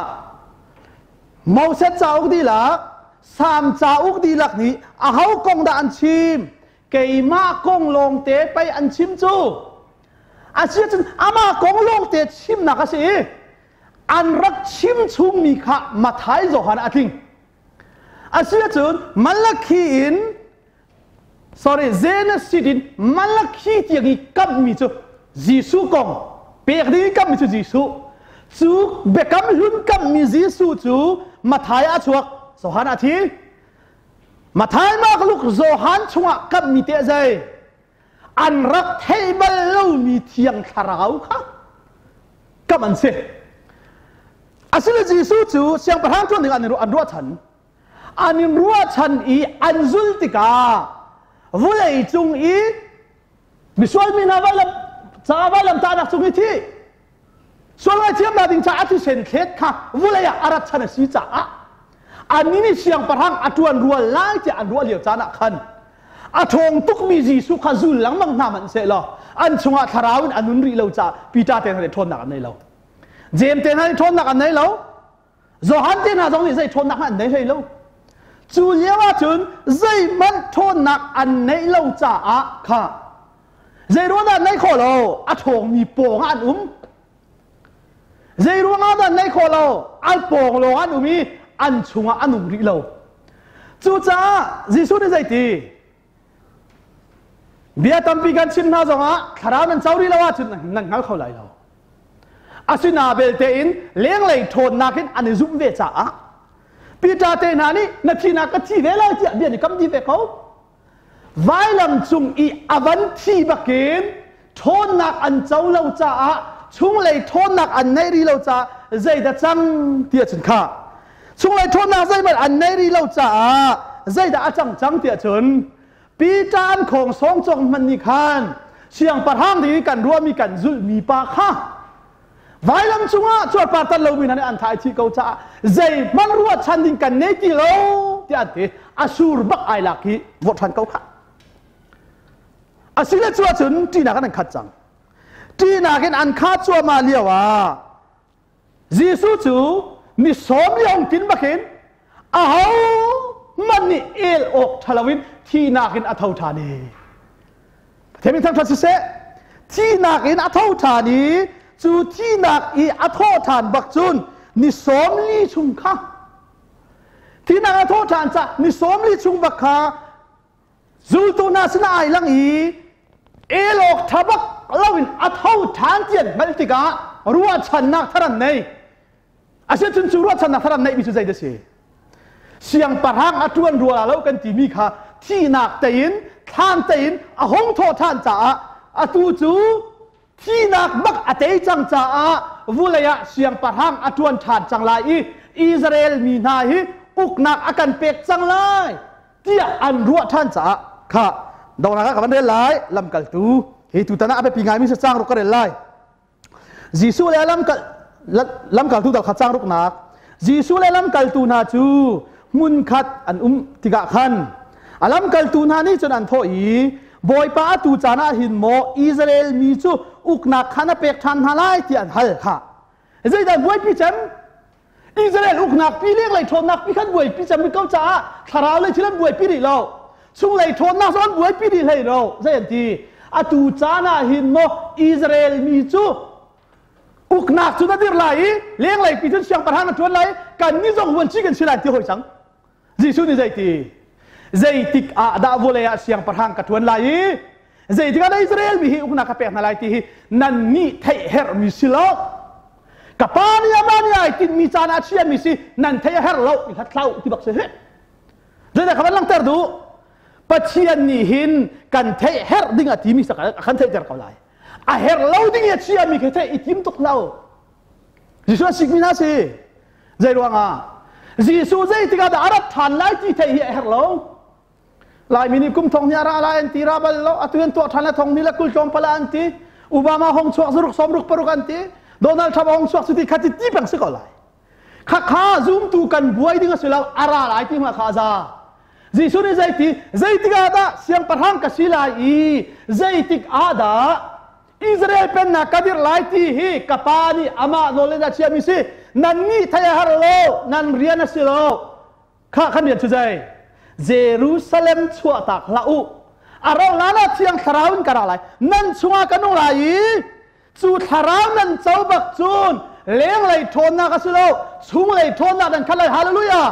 Moses cauk dihlak Salm cauk dihlak nih aho kong dah an chim? Keimah kong lawngte pei an chim cu. Asiahcun amah kong lawngte chimnak a si i an rak chim chungmi kha Mathai Johan a tling. Asiahcun Malakhi in sorry Genesis in Malakhi tiang i kamhmi cu Jesuh kong pek ding i kamhmi cu Jesuh cu biakam hlun kamhmi Jesuh cu Mathai ah a chuak Johan ah a thi. Mathai, Mark, Luke, Johan chungah kammi te zei an rak thei bal lomi thiang thlarau kha kam an si. Asile Jesuh cu siangpahrang ṭuan ding an an ruahchan. An in ruahchan i an zul tikah vulei cung i misual mi hna vailam ca vailam tahnak cung i thi sual ngaithiamnak ding caah thisen thlet kha vulei ah a rat chan a si caah annih nih siangpahrang a ṭuan rual lai tiah an ruah lio caan ah khan a ṭhawng tukmi Jesuh kha zul lengmang hna hmanh sehlaw an chungah thlarau in a nun rih lo caah Peter te hna nih ṭhawnnak an nei lo, Jeim te hna nih ṭhawnnak an nei lo, Johan te hna zong nih zei ṭhawnnak an nei hlei lo. Cu lio ahcun zeihmanh ṭhawnnak an neih lo caah kha zei ruang dah neih khawh lo? A ṭhawngmi pawng ah an um. Zei ruang ah dah neih khawh lo? An pawng lawng an um i an chungah an um rih lo. Cucaah Jesuh nih zeiti? Bia tampi kan chim hna zongah thlarau nan co rih lo ahcun nan hngal kho lai lo. Asina belte in lenglei ṭhawnnak in an i zumh ve caah Peter te hna nih na thinak ka thi ve lai tiah bia nih kam di ve ko. Vailam cung i a van thi bakin ṭhawnnak an co lo caah chunglei ṭhawnnak an neih rih lo caah zeidah cang tiah cun kha chunglei ṭhawnnak zeihmanh an neih rih lo caah zeidah a cang cang tiah cun Peter an khawng sawng cawk hmanh nih khan siangpahrang ding i kan ruahmi kan zulhmi pa kha vailam cungah cuarpar tan lomi hna nih an thai chih ko caah zeihmanh ruahchan ding kan nei ti lo tiah an ti. A sur bak ai lak i vorh ṭhan ko kha. Asile cu ahcun ṭihnak in an khat cang. Ṭihnak in an kha cuahmah lio ah Jesuh cu ni sawm li tin bakin aho hmanh nih el awk ṭha loin thihnak in a tho ṭhan i Pathian min thangṭhat siseh, thihnak in a tho ṭhan i cu thihnak i a thawh ṭhan bak cun ni 40 chung kha thihnak a thawh ṭhan ca ni 40 chung bak kha zultu hna sinah ai lang i el awk ṭha bak loin a tho ṭhan ti an hngalh tikah ruahchannak thar an nei. Asicun cu ruahchannak thar an neihmi cu zei dah si? Siangpahrang a ṭuan rua lo kan timi kha thihnak tein thlan tein a hung thawh ṭhan caah atu cu thihnak bak a tei cang caah vulei ah siangpahrang a ṭuan ṭhan cang lai i Israel mi hna hi uknak a kan pek cang lai tiah an ruah ṭhan caah kha donghnak ah ka van rel lai. Lamkaltu hi tutan ah a biapi ngaimi si cang ruk ka rel lai. Jesuh le lamkaltu dal kha cang ruknak. Jesuh le lamkaltu hna cu hmunkhat an um tikah khan a lamkaltu hna nih cun an thawh i, "Bawipa, atu caan ah hin maw Israel mi cu uknak kha na pek ṭhan hna lai?" tiah an hal kha. Zeidah buaipi cem? Israel uknak pi lenglei ṭhawnnak pi khan buaipi cem ko caah thlarau lei thil an buaipi rih lo, chunglei ṭhawnnak zong an buaipi rih hlei lo. Zei an ti? Atu caan ah hin maw Israel mi cu uknak cu na dir lai i lenglei pi cun siangpahrang na ṭuan lai, kan nih zong vuanci kan si lai ti hoi cang? Jesuh nih zeiti? Zeitik ah dah vawlei ah siangpahrang ka ṭuan lai i zeitik ah dah Israel mi hi uknak ka pek hna lai ti hi nan nih theih herhmi si lo. Ka pa nih amah nih ai tinhmi caan ah a chiami si, nan theih a herh lo, i hlat hlah u ti bak si hi. Zeidah ka van langhter duh? Pathian nih hin kan theih herh ding a timi a kan theihter ko lai. A herh lo ding i a chiami khi theih i tim tuk hlah u. Jesuh a sikmi hna si. Zei ruangah? Jesuh zeitik ah dah a rat ṭhan lai ti theih hi a herh lo. Laimi nih kum thong hnih a ra lai an ti, ra bal lo. Atu an tuah ṭhan le thong hnih le kul tlawmpal ah an ti. Obama hong chuak zaruk 66 an ti. Donald Trump hong chuak cuti khati ti peng si ko lai. Khakha zumtu kan buai ding a si lo, a ra lai ti hma kha a za. Jesuh nih zeiti zeitik ah dah siangpahrang ka si lai i zeitik ah dah Israel pennak ka dirh lai ti hi ka pa nih amah nawl in a chiahmi si. Nannih thei a har lo, nan rian a si lo. Kha kan rian cu zei? Jerusalem chuahtak hlah u, a rauh hlan ah Thiang Thlarau in ka ra lai, nan chungah ka nung lai i cu thlarau nan co bak cun lenglei ṭhawnnak a si lo, chunglei ṭhawnnak nan khat lai. Hallelujah!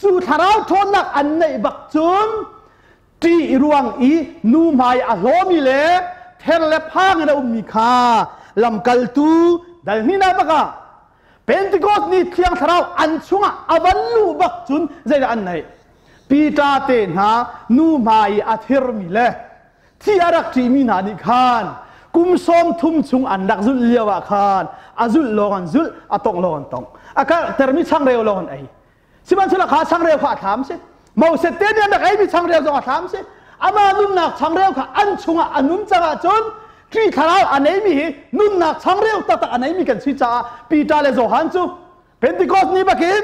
Cu thlarau ṭhawnnak an neih bak cun ṭih ruang i nu hmai a hlawmi le ther le phang in a ummi kha lamkaltu dal hnihnak bak ah Pentecost ni Thiang Thlarau an chungah a van luh bak cun zeidah an neih? Peter te hna nu hmai i a thirmi le thi a rak ṭihmi hna nih khan kum 30 chung an rak zulh lio ah khan a zulh lawng an zulh, a tongh lawng an tongh, a karhtermi changreu lawng an ei. Sihmanhsehlaw kha changreu kha a thlam si. Moses te nih an rak eimi changreu zong a thlam si. Amah nunnak changreu kha an chungah a nun cang ahcun Khrih thlarau a neimi hi nunnak changreu taktak a neimi kan si caah Peter le Johan cu Pentecost ni bakin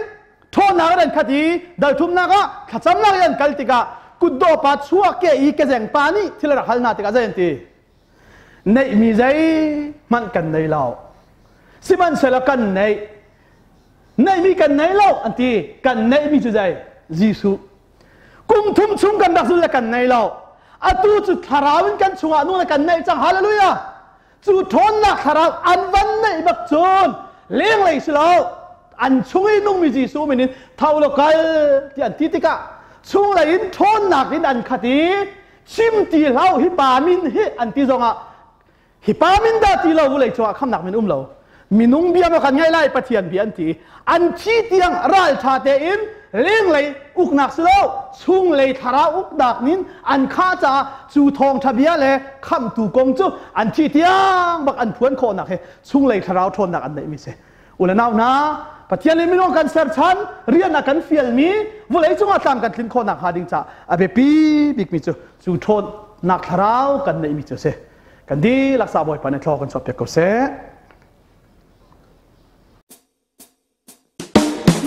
ṭhawnnak in an khat i dalthumnak ah thlacamnak i an kal tikah kutdawh pa chuak ke i kezeng pa nih thil a rak hal hna tikah zei an ti? Neihmi zeihmanh kan nei lo. Sihmanhsehlaw kan neih. Neihmi kan nei lo an ti. Kan neihmi cu zei? Jesuh. Kum thum chung kan rak zul le kan nei lo. Atu cu thlarau in kan chungah nu le kan neih cang. Hallelujah! Cu ṭhawnnak thlarau an van neih bak cun lenglei si lo, an chung i nungmi Jesuh min in tho law kal ti an ti tikah chunglei in ṭhawnnak in an khat i chim ti hlah hi pa min hi an ti zongah hi pa min dah ti lo vulei cungah khamnak min um lo, minung bia maw kan ngaih lai, Pathian bia an ti. An thi tiang ralṭha tein lenglei uknak si lo, chunglei thlarau uknak nin an khah caah cu thawngṭha bia le khamhtu kong cu an thi tiang bak an phuan khawhnak hi chunglei thlarau ṭhawnnak an neihmi si. U le nau hna, Pathian le minung kan serchan rian a kan fialmi vawlei cungah tlam kan tlin khawhnak hnga ding caah a biapi bikmi cu cu ṭhawnnak thlarau kan neihmi cu a si. Kan dihlak sa Bawipa nih thlaw kan chuahpiak ko seh.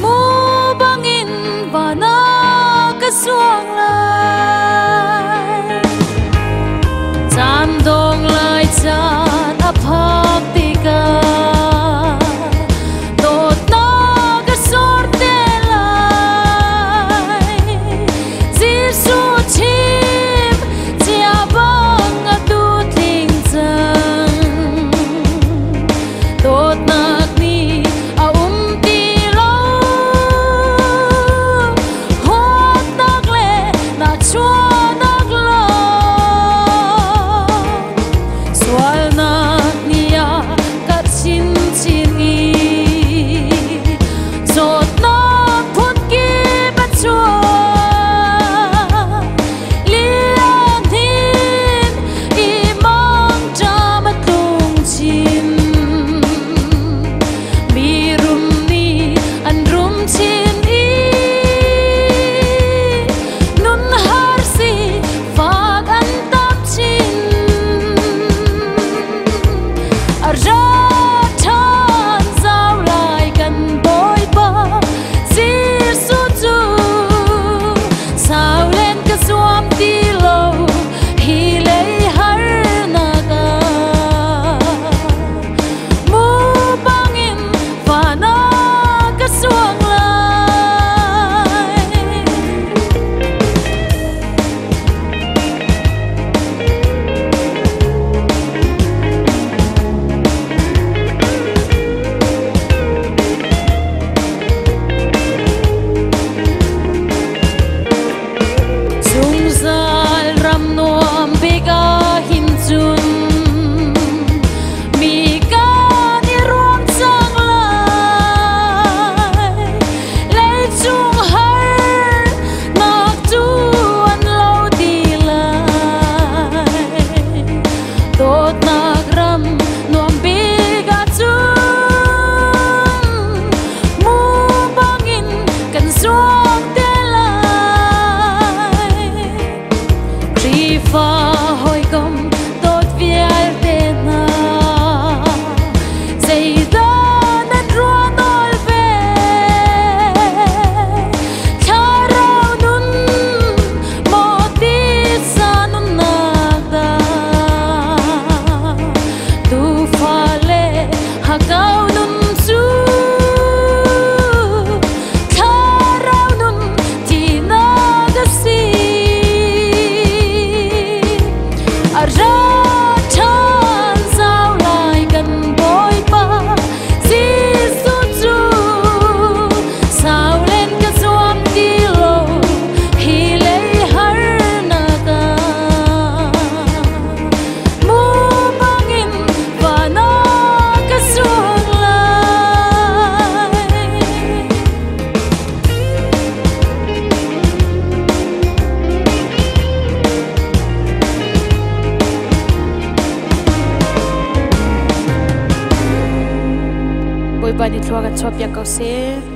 Mu bangin vana ka suang lai, caan dong lai caan a phak tikah dawtnak a sor te lai. Jesuh chim cia bang atu tling cang. Bawipa nih thlua kan chuahpiak ko seh.